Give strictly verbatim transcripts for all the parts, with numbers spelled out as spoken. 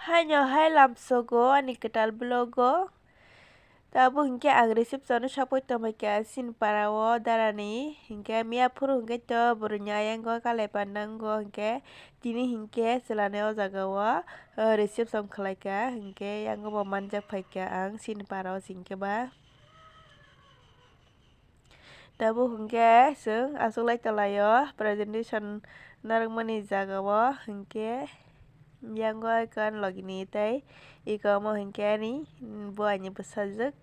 Haino hai lamsogo ani kwtal vlog o. Tabuk hinkhe ang reception o sapoi tongbaikha chini para o darani. Hinkhe miya phuru hinkhe to bwrwini ayango kalai panda wngo hinkhe tini hinkhe chwlani o jaga o, o, reception khlaikha hinkhe yango bo manjak phaikha ang chini para o hinkhe ba. Tabuk hinkhe chwng achuklai tonglaio presentation narwkmani jaga o hinkhe yango ekkan logini tei eko omo hinkhe ani bo ani bwsajwk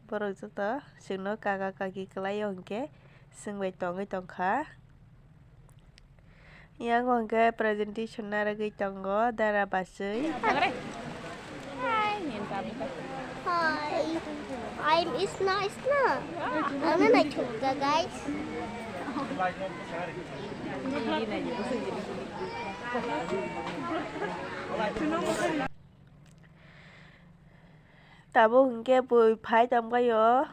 borok joto chwngno kaka kaki kwlaio hinkhe chwng bai tongwi tongkha. Yango hwnkhe presentation narwgwi tongo dara bachwi. Hi, I'm Isna, Isna. Ano naithokga, guys. Tabuk hinkhe bui phai tongbaio,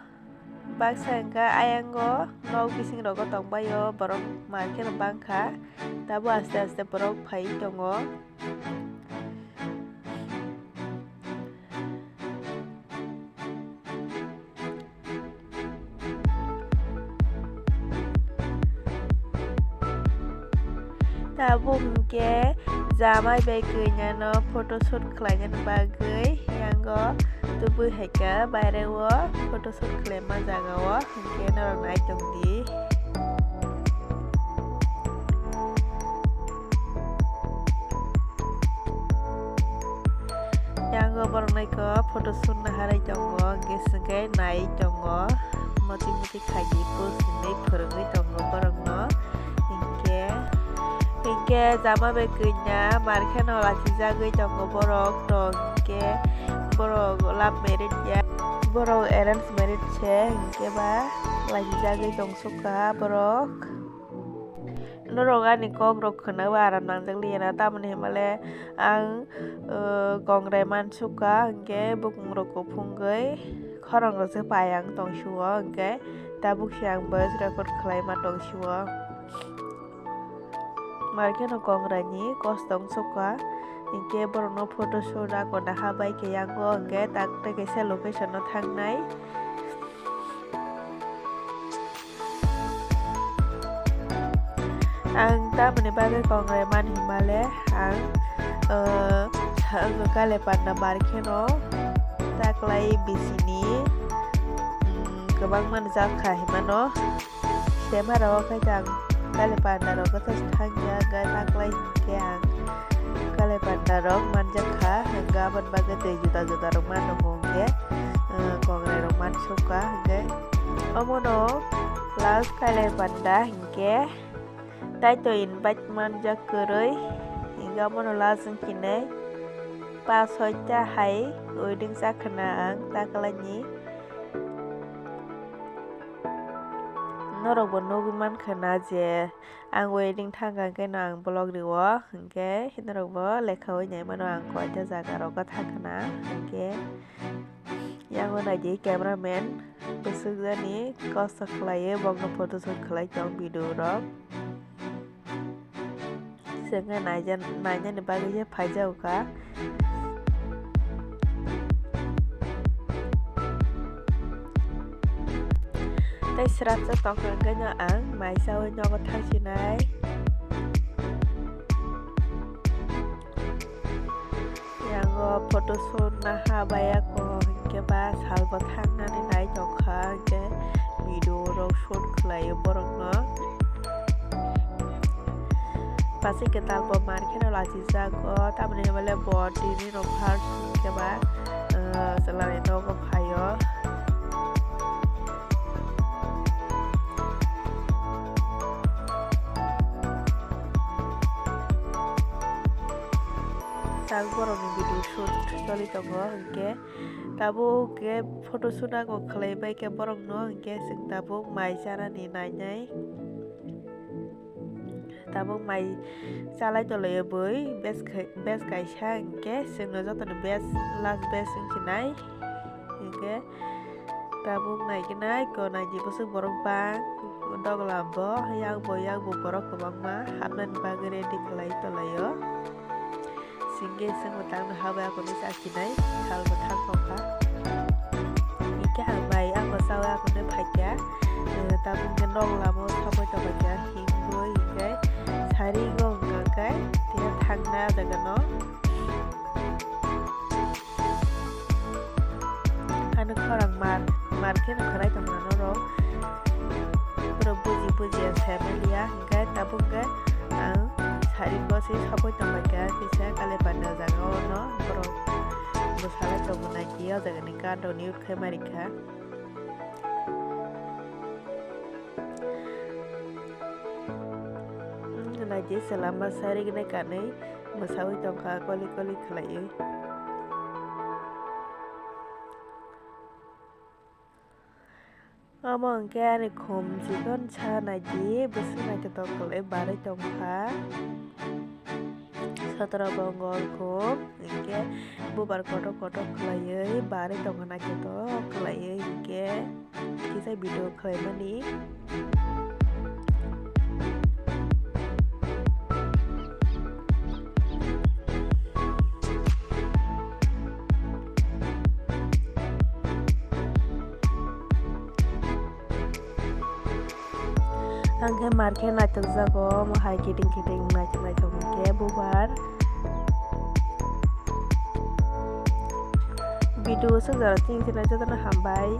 baksa hinkhe ayango nok bising rogo tongbaio, borok mankhe no bangkha, tabuk aste aste borok phai tongo. Tabuk hinkhe jamai bai kanya no photoshoot khlaina bagwi yango tubui hai kha baire o photoshoot khlaima jaga o hinkhe norok nai tong di. Yango borok naikha photo shoot naharwi tongo, hwnkhe chwngkhe naiwi tongo, moti moti khaidi post hinwi phwrwngwi tongo borokno, hinkhe, hinkhe jama bai kanya mar kheno lachijagwi tongo borok, to hinkhe borok love marriage ya, borok arrange marriage se, hinkhe ba lachijagwi tongsukha borok. Norok ani kok rok khwna o aram nangjak liya na, tamoni hinmale ang, uh, kongrai mansukha, hinkhe bukung rok kuphungwi khorang rok se pai ang tongsuo, hinkhe tabuk se ang voice record khlai ma tongsuo. Mar kheno kongrai ni kosto wng sukha, hinkhe borok no photo shoot ako naha bai khe yango, hinkhe tak tei kaisa location o thangnai. Ang tamoni bagwi kongrai man hinmale ang, uh, ang kalai panda mar kheno taklai bisini, um, kwbangma no jak kha hinmano. Sema rok khe ang kalai panda rok khe thangya, hwnkhe taklai hinkhe ang kalai panda rok manjak kha, hwnkhe aboni bagwi tei juda juda rok man tongo, hwnkhe, uh, kongrai rok man sukha, hwnkhe omono last kalai panda hinkhe. Tei to invite manjak kwrwi, hinkhe omono last wngkhinai pas soita hai wedding chakhwna ang taklaini. Norokbo nugwi mankhwna je ang wedding thangkha hinkhe no ang vlog rio, hinkhe norokbo lekhaui naimano ang koita jaga rogo thangkhwna hinkhe. Yango naidi cameraman bwswk jani kosto khlaiwi bokno photoshoot khlai tong video rok. Chwngno naija-, nainani bagwi se phaijago kha. Tei srapsa tongkha hwnkhe no ang mai chaui nogo thangsinai. Yango photo shoot naha bai ako hinkhe ba salbo thangnani nai tongkha hinkhe video rok shoot khlaio borokno. Pachi kwtal bo mar kheno lachijago, tamoni hinmale bo tini rok first hinkhe ba, ah, chwlani nogo phaio. Tak borokni video shoot choli tongo, hinkhe tabuk khe photo shoot ako khlai bai khe borokno, hinkhe chwng tabuk mai chanani nainai. Tabuk mai chalai tonglaio bui, bes khai-, bes kaisa hinkhe chwngno jotono bes, last bes wngsinai. Hinkhe tabuk naikhe nai ko naidi bwswk borok bang doglam bo, yakbo yakbo borok kwbangma hapnani bagwi ready khlai tonglaio. Hingke chwngno tangno habai akhorno chasinai, salbo thang tongkha. Hingke ang bai ako chaui akhorno phaikha. Eh, tabuk hingke nok lama o sabai tongbaikha. Himbo hingke sari wngkha khe, tei thangna o jaga no. Ano khorang mar, mar kheno khwlai tongmano rok. Borok buji buji ang sai manliya, hingke tabuk hingke ang sari bo se saboi tongbaikha, kisa kale panda jaga o no borok bwsalai tongo naidi o jaga ni gandok ni ute khai marikha. Hmm, naidi chwla masa rignai kanwi bwsaui tongkha koli koli khwlaiwi. Omo hwnkhe ani khum chikon sa naidi bwswk naithotok khwlai barwi tongkha. Sotro bongol khum hwnkhe bubar kotor kotor khwlaiwi barwi tongkha naithotok khwlaiwi hwnkhe kisa video khwlaimani. Ang khe mar khe naithok jago, omo hai kiting kiting naithok naithok hwnkhe bubar. Video swk jora tini tini jotono hambai.